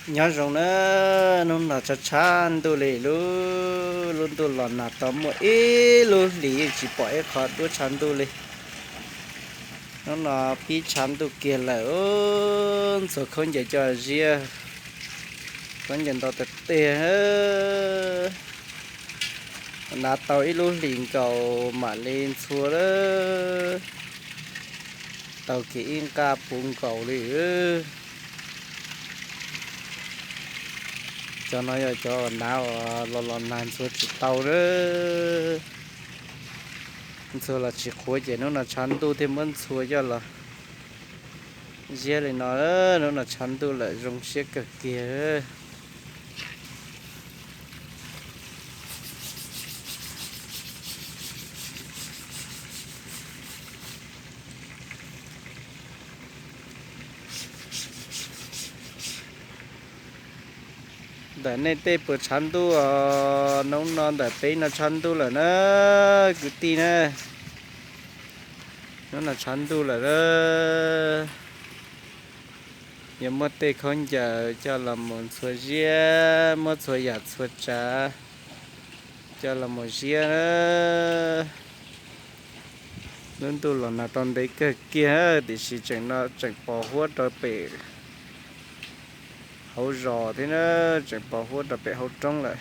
Nyob zoo na, hnub no tshav tshav ntuj li, lub lub ntuj los nag tau muaj ib lub hlis tsis pom ib qho duab tshav ntuj li. Hnub no pib tshav ntuj kiag lawm, ntxhua khaub ncaws coj ziab, khaub ncaws ntau tiag tiag. Nag tau ib lub hlis nkaus mam li ntxhua lawm, tau kiag ib nqaj puv nkaus li. Cov no yog cov uas nag uas los los nag ntxhua tsis tau na. Ntxhua los tsis qhuav ces hnub no tshav ntuj thiaj muab ntxhua coj los ziab li no. Hnub no tshav ntuj lawm zoo siab kawg kiag. Ntawm nej tej puas tshav ntuj os? Hnub no ntawm peb no tshav ntuj lawm na kwv tij na. Hnub no tshav ntuj lawm na. Yuav muab tej khaub ncaws coj los mus ntxhua ziab, muab txhua yam txhua tsav coj los mus ziab na. Lub ntuj los nag tau ntev kawg kiag tiam sis tseem no tseem pos huab rau pem hauv zos thiab na, tseem pos huab rau pem hauv roob lawm.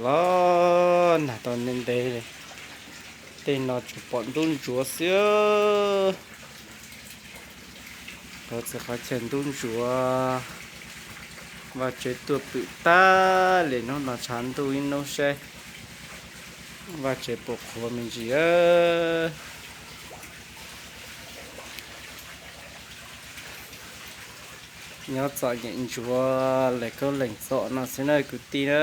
Los nag tau ntev ntev li, tej no tsuas pom ntub ntsuav xwb. Qhov txhia qhov chaw ntub ntsuav. Vaj tsev tuaj pwm tag li, hnub no tshav ntuj ib hnub saib vaj tsev puas qhuav me ntsis. Nyob txom nyem ntsuav lawm, khaub lees txom no xwb na kwv tij na.